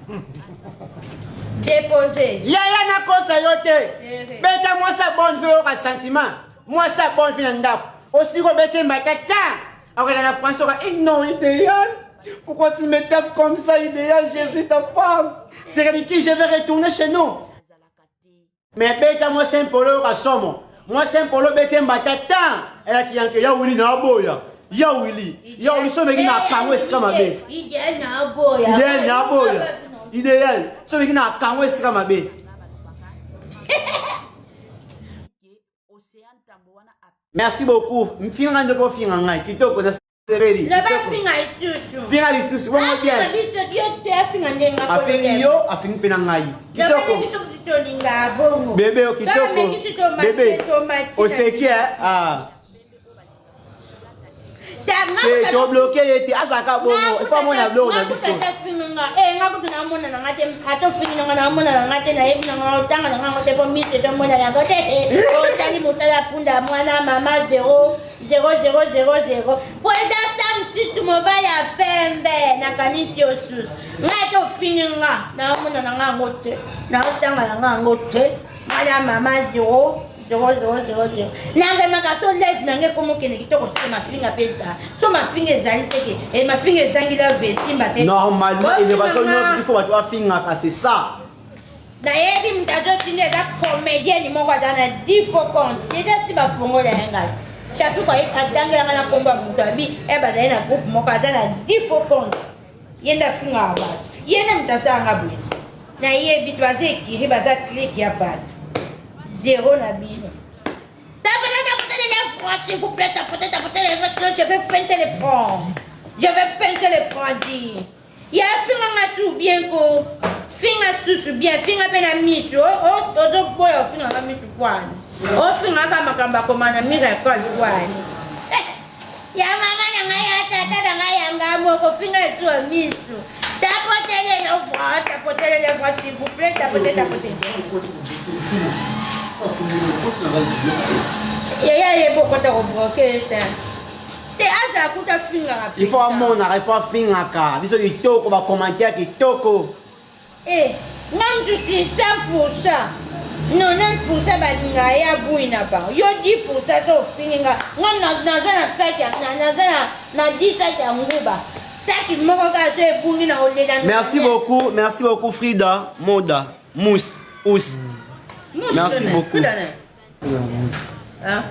S3: Déposé.
S2: Yaya nakosa yo te.
S3: Serré.
S2: Beta mwasi ya bonne vie oyoka sentiment. Mwasi ya bonne vie na ndako. Osili kobeti mbata ta. Akokenda na français oka, eh non, idéal. Pourquoi tu me tapes comme ça, idéal? Je suis ta femme. C'est qui je vais retourner chez nous. Mais beta mwasi mpolo oyoka somo. Mwasi mpolo beti mbata ta. Elaki yanke ya wili na aboya. Ya wili. Ya wili so meki na kango esika mabe.
S3: Idéal na aboya.
S2: Idéal na aboya. Idéal. So meki na kango esika mabe. Merci beaucoup. Mfinga nde po finga ngai. Kitoko na sebeli.
S3: Le bas finga lisusu.
S2: Finga lisusu bongo bien.
S3: Afinga biso yo te afinga ndenge
S2: Afingi yo, afingi pe na ngai.
S3: Kitoko.
S2: Kitoko.
S3: Biso tolinga bongo.
S2: Bébé o kitoko. Bébé. Oseki eh. Ah. Te to bloquer ye te azaka bongo. Il faut amona biloko na biso.
S3: Nga kutu namona nanga te, ata ofingi nanga namona nanga te, nayebi nanga otanga nanga yango te, po miso etomona yango te. Osali mosala punda mwana mama 0 0 0 0 0 po eza sam titu mobali ya pembe nakanisi yo susu. Ngai ata ofingi nga naomona nanga yango te, naotanga nanga yango te, mwana mama 0 0 0 0 0. Nangemaka so live nange ekomokende kitoko, soki mafinga mpe eza so mafinga ezali seke e mafinga ezangi love esimba te.
S2: Normalement, innovation
S3: Bofinga
S2: nyonso il faut bato bafingaka, c'est ça.
S3: Nayebi moto azotinda eza comédienne moko aza na 10 faux compte deja si bafongola ye ngai Shafiko atangelanga na nkombo ya moto abi e bazali na groupe moko aza na 10 faux compte, ye nde afingaka bato, ye nde moto asalanga boye. Nayebi te baza ekiri, baza clique ya bato zéro na bino. Tapotez, tapotez les lèvres, s'il vous plaît, tapotez, tapotez les lèvres, sinon je vais peinter les francs. Je vais peinter les francs, dit. Ya finga nga su bien ko. Finga susu bien, finga pe na misu. Ozo boya ofinga nga misu kwani. Ofinga ka makambo akoma na miracle kwani. Ya mama na ngai, ya tata na ngai, ya nga moko, finga esu ya misu. Tapotez les lèvres, tapotez les lèvres, s'il vous plaît, tapotez, tapotez. Yaya ye bokota kobroke te te azala kuta fingaka.
S2: Il faut amonaka, il faut afingaka biso kitoko, bacommentaire kitoko.
S3: Eh, nga mutu si 100 90% balingaka ye abui na bango, yo 10% so ofingi nga, nga naza na saki naza na 10 saki ya nguba, saki moko kaka so ebungi na kolela.
S2: Merci beaucoup, merci beaucoup Frida Moda Mousse Ous. Merci beaucoup.
S1: Hein?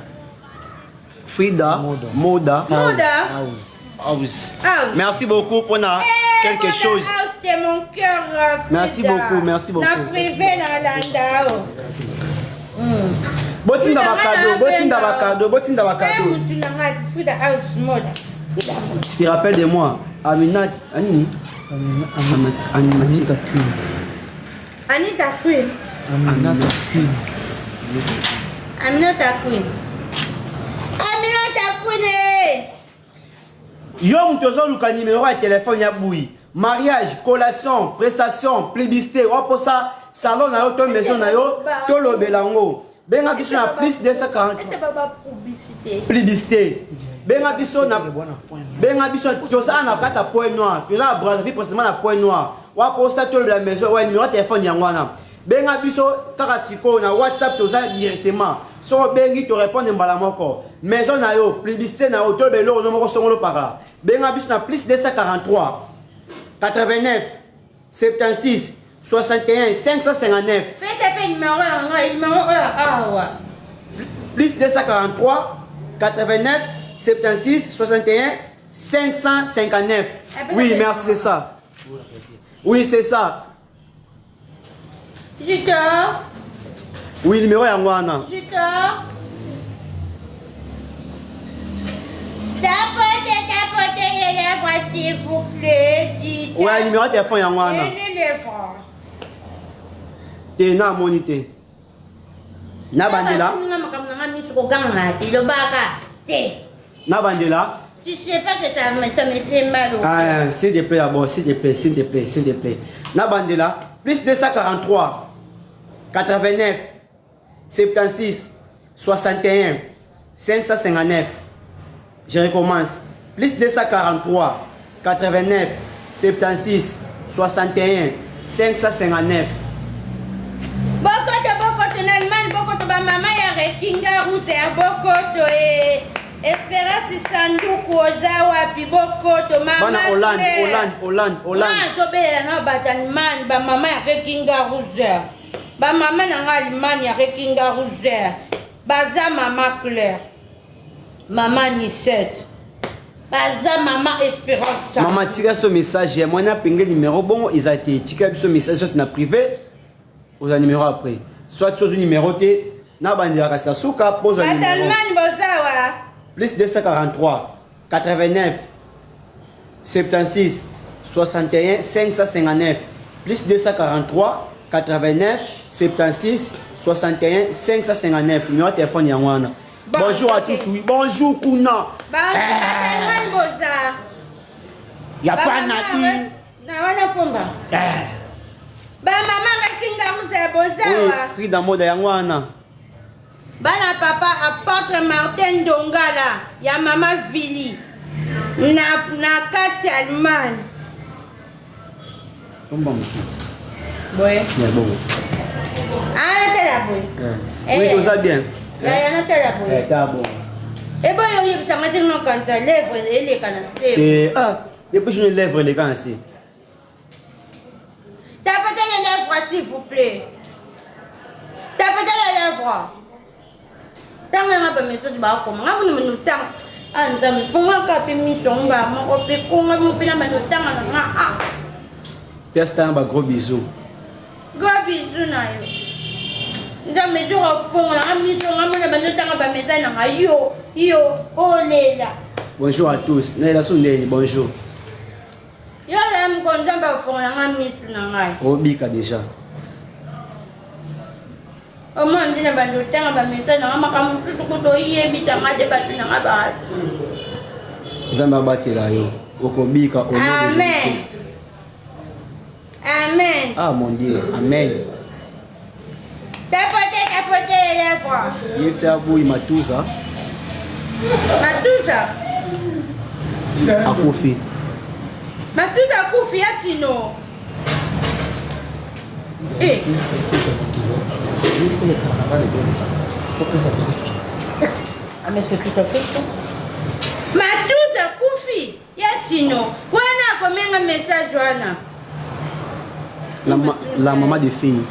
S2: Frida
S5: Moda.
S2: Moda
S3: Moda.
S5: House.
S2: House.
S3: House.
S2: Merci beaucoup pour na
S3: Eh,
S2: quelque
S3: Moda
S2: chose.
S3: House de mon cœur, euh, Frida.
S2: Merci beaucoup, merci beaucoup.
S3: Na privé na landa o.
S2: Botinda
S3: Frida,
S2: ba cadeau,
S3: nga na
S2: botinda ba
S3: benga.
S2: cadeau, botinda ba
S3: Eh,
S2: cadeau.
S3: mutu na nga Frida House Moda. Frida Moda.
S2: Tu te rappelles de moi Amina Anini
S5: Amina-
S2: Anima
S5: Anita Queen.
S3: Anita Queen.
S5: Aminata Queen.
S3: Aminata Queen. Aminata Queen. eh.
S2: Yo moto ozoluka numéro ya telefone ya bui mariage collation prestation publicité waposa salon na yo to maison na yo tolobela yango benga biso na plus 240
S3: Ese baba publicité.
S2: publicité benga biso na benga biso toza na kati ya point noir toza na brazzaville précisément na point noir waposa tolobela maison wa numéro ya telefone yango wana benga biso kaka sikoyo na whatsapp toza directement soki obengi torépondre mbala moko maison na yo publicité na yo tolobela eloko no moko songolo pakala benga biso na plus 243 89 76 61 559
S3: Pesa pe numéro ya ngai, numéro oyo awa.
S2: plus 243 89 76 61 559. Oui, merci, c'est ça. Oui, c'est ça.
S3: Jita,
S2: Oui, numéro yango wana.
S3: Jita. Tapotez, tapotez les lèvres, s'il vous plaît. Jita.
S2: Ouais, numéro ya telefone yango wana.
S3: Les lèvres.
S2: Te na amoni te. Na bandela,
S3: Nga makambo na nga miso koganga te, lobaka te.
S2: na bandela.
S3: Tu sais pas que ça me, ça me fait mal au cœur.
S2: Ah, s'il te plaît d'abord, s'il te plaît, s'il te plaît, s'il te plaît. Na bandela, plus 243 89 76 61 559. Je recommence. Plus 243 89 76 61 559.
S3: Bokoto bokoto na Allemagne bokoto bamama ya rekinga ruser bokoto e Esperance Sanduku oza wapi bokoto mama
S2: Bana Hollande,
S3: Claire.
S2: Hollande, Hollande, Hollande.
S3: Nga azobelela na bato Allemagne bamama ya rekinga ruser bamama na nga Allemagne ya rekinga ruser baza mama Claire mama Nisette baza mama Esperance
S2: Mama tika so message ya mwana penge numéro bongo eza te. Tika biso message soit na privé oza numéro après. Soit sozu numéro te na bandela kasi na suka pozwa
S3: bato
S2: numéro.
S3: Allemagne bozawa
S2: Plus 243 89 76 61 559. Plus 243 89 76 61 559. Numéro de téléphone yango wana.
S3: Bon,
S2: Bonjour à
S3: ok.
S2: tous. Oui, bonjour Kuna.
S3: bato Allemagne boza
S2: Ya
S3: Ba
S2: pas
S3: mama
S2: na
S3: na wana pomba bamama bakinga ruza
S2: Oui,
S3: bozawa
S2: Frida Moda yango wana.
S3: bana papa apôtre martin ndongala ya mama vili na, na kati ya allemagne
S2: Tomba mosusu.
S3: boye
S2: Ya bongo.
S3: anatala boye
S2: Eh. Oui, toza bien.
S3: yaya natala boye
S2: Eh, ta bon.
S3: eboye oyebisanga te nokanisa lèvre eleka na se
S2: Et ah, depuis je ne lèvre les gars ainsi.
S3: tapotez les lèvres s'il vous plaît tapotez les lèvres ntango yanga bamesoti bakoma nga kuna bando tanga a nzambe fungaka mpe miso ngo mbala moko mpe konga mpe na bando tanga na nga a
S2: Pièce ba gros bisous.
S3: gros bisou na yo nzambe jour afungola nga miso nga mona bando tanga bamesa na nga yo yo olela
S2: Bonjour à tous. Naila Sundeni, bonjour.
S3: yo ozala moko nzambe afungola nga miso na ngai
S2: Obika déjà.
S3: omona nde na bando tanga bamesa na nga makambo mosusu kuta oyebisa nga te bato na nga ba
S2: Nzambe abatela yo. Okobika au nom de
S3: Amen.
S2: Jésus-Christ.
S3: amen
S2: Ah mon Dieu, amen.
S3: tapote tapote les lèvres
S2: Yebisa Aboui Matuza
S3: matuza
S2: akufi.
S3: matuza akufi ya tino Eh,
S1: Ah, mais c'est tout à fait ça.
S3: matuza akufi ya tino wana akomenga message wana
S2: La, ma, la maman des filles.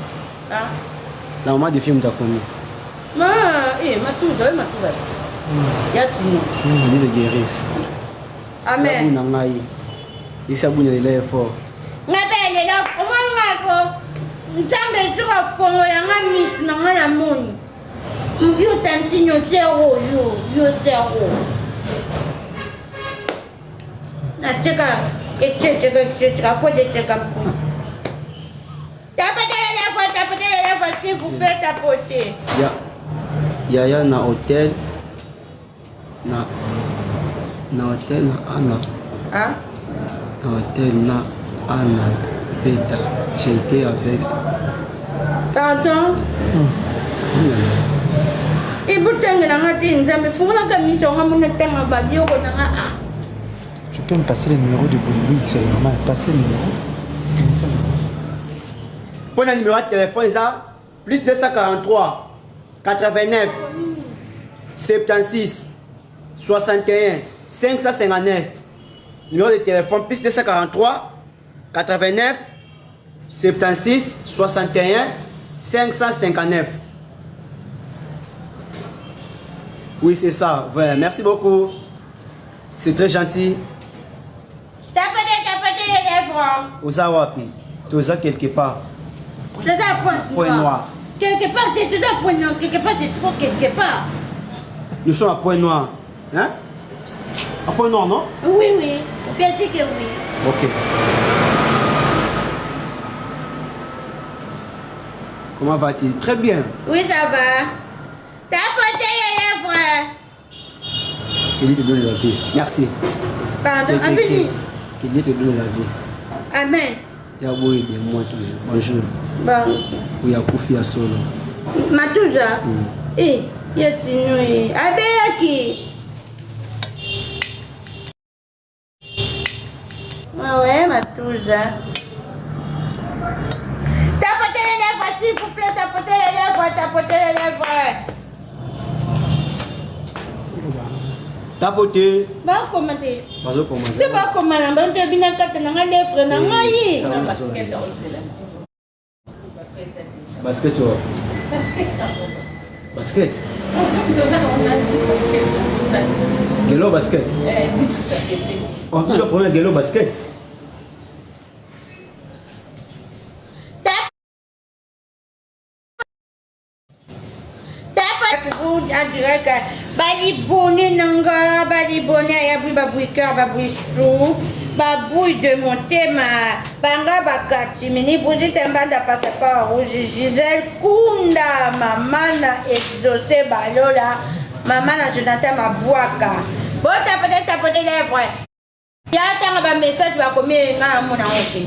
S3: Ah.
S2: La maman des filles m'a connu.
S3: Ma, eh, matuza, we matuza.
S1: Ya tino.
S5: Dieu te guérisse.
S3: Amen.
S5: Na ngai. Esa bunya lela ye fort.
S3: Nga pe lela omoni nga ko Nzambe soki afongola nga misu na nga na moni. Yo tantine zero yo yo zero. Nateka etcheteka etcheteka po eteka mpo. Tapotez les lèvres, tapotez les lèvres, s'il vous plaît, tapotez.
S5: Ya, yaya na hôtel na na hôtel na Anna.
S3: Hein?
S5: Na hôtel na Anna Veta. J'ai été avec.
S3: Pardon?
S5: Hmm.
S3: Ibutangela nga te nzambe fungolaka miso nga mona tanga babiloko na nga ah.
S6: Tu peux me passer le numéro de Boui, c'est normal. Passer le numéro.
S2: Pour le numéro de téléphone, ça, plus 243 89 76 61 559. Numéro de téléphone, plus 243 89 76 61 559. Oui, c'est ça. Voilà. Merci beaucoup. C'est très gentil.
S3: Tapotez, tapotez les lèvres.
S2: Oza wapi? Toza quelque part.
S3: Toza point,
S2: point noir.
S3: Quelque part, c'est tout à point noir. Quelque part, c'est trop quelque part.
S2: Nous sommes à point noir. Hein? À point noir, non?
S3: Oui, oui. Bien sûr que oui.
S2: Ok. Comment va-t-il? Très bien.
S3: Oui, ça va. Tapotez les lèvres.
S5: Que Dieu te donne la vie.
S2: Merci.
S3: Pardon,
S5: Que,
S3: Amen.
S5: que Dieu te donne la vie.
S3: Amen.
S5: Ya boye de moi toujours. Bonjour.
S3: Bon.
S5: Oui, akufi ya solo.
S3: Matuza. Eh, ya tino eh. Abeyaki. Ah ouais, Matuza. Tapotez les lèvres, s'il vous plaît, tapotez les lèvres, tapotez les lèvres.
S2: Tapote.
S3: Bakoma te.
S5: Bazokoma.
S3: Se bakoma na bango te bina kata na nga lèvre na ngai.
S5: Basket wa. Basket. Gelo basket. Oh, tu dois prendre gelo basket.
S3: Balibone na nga balibone ayabwi babwi cœur babwi chou babui de motema banga bakati mini Brigitte Mbanda passeport rouge Gisèle Kunda mama na Exaucé Balola mama na Jonathan Mabwaka botapote tapote lèvre ya tanga ba message bakomi nga namona yango te.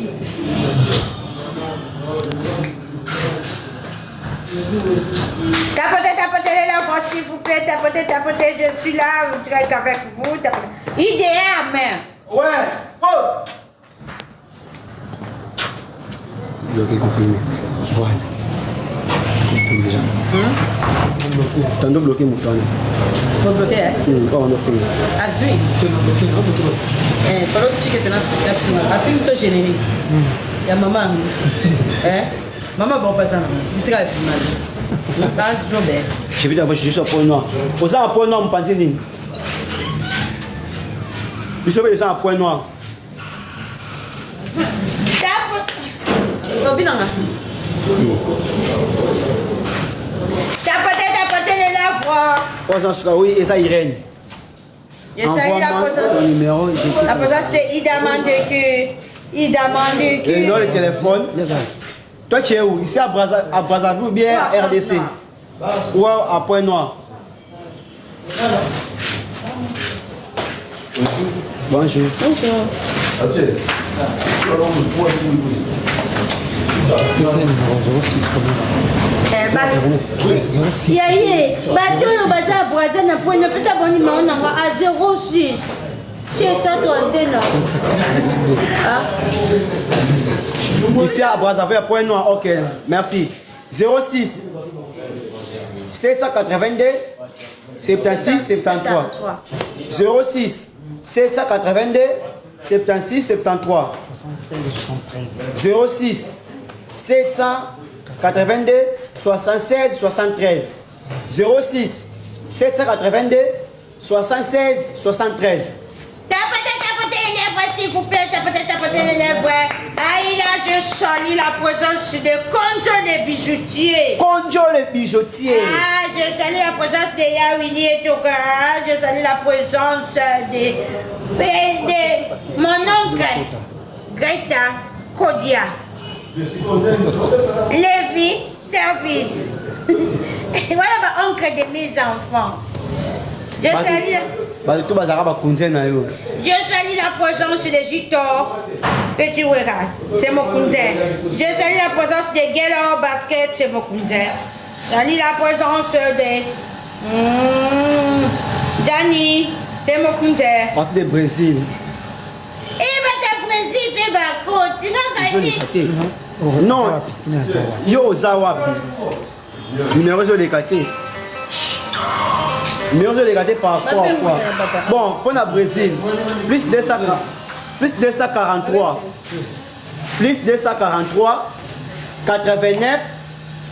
S3: Tapotez, tapotez les lèvres, s'il vous plaît, tapotez, tapotez, je suis là, je direct avec vous. Tapotez. Idéal, mais.
S2: Ouais, oh!
S5: Bloqué, confirmé. Voilà. C'est tout déjà. Tando bloqué mon temps.
S1: Faut bloquer, hein?
S5: Oh, on a fini.
S1: Azui. Eh, falo tike tena na afin so générique. Ya mama anguso. Eh? Mama bon pas ça. Bisika ya Ba jobe.
S2: Je vais d'abord juste un point noir. Oza un point noir mpanzi nini? Biso pe eza un point noir.
S1: Tobinanga.
S3: Tapotez, tapotez les lèvres.
S2: Oza suka oui, eza Irène.
S3: Envoie-moi
S5: ton numéro.
S3: La présence de Ida Mandeku. Ida Mandeku.
S2: Et dans le téléphone. Toi tu es où? Ici à Brazzaville ou bien à RDC? Ou à Pointe-Noire?
S5: Bonjour.
S1: Bonjour.
S6: C'est le numéro 06 combien? 06.
S3: Yaye, bato oyo baza Brazza na Pointe, pesa bango numéro na nga a 06 732 na. Ah.
S2: Ici à Brazzaville, à Pointe-Noire, ok, merci. 06 782 76 73. 06 782 76 73.
S6: 76
S2: 06 782 76 73. 06 782 76 73.
S3: Tapotez, tapotez les lèvres, s'il vous plaît, tapotez, tapotez les lèvres. Aïe là, je salue la présence de Konjo le bijoutier.
S2: Konjo le bijoutier.
S3: Ah, je salue la présence de Yawini et Toka. Ah, je salue la présence de, de, de mon oncle, Greta Kodia. Lévi Service. Voilà ba oncle de mes enfants. Je salue.
S2: Bato to bazalaka bakunze na yo.
S3: Je salue la présence de Jitor Petit Wera, c'est mon cousin. Je salue la présence de Gelo Basket, c'est mon cousin. Je salue la présence de Danny, c'est mon cousin.
S2: Parti de Brésil.
S3: Eh bata Brésil pe bakoti
S2: ezoleka te non yo oza wapi numéro ezoleka te numéro ezoleka te par rapport à quoi bon mpo na Brésil plus 200 plus 243 plus 243 89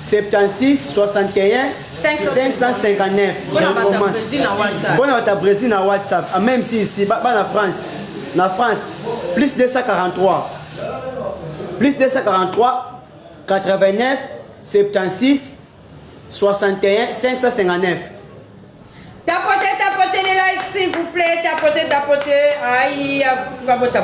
S2: 76 61 559. Je recommence. Mpona bata Brésil na WhatsApp, ah, même si ici bana France, na France plus 243 plus 243 89 76 61 559.
S1: Tapotez, tapotez les likes, s'il vous plaît. Tapotez, tapotez. Aïe, tapoter.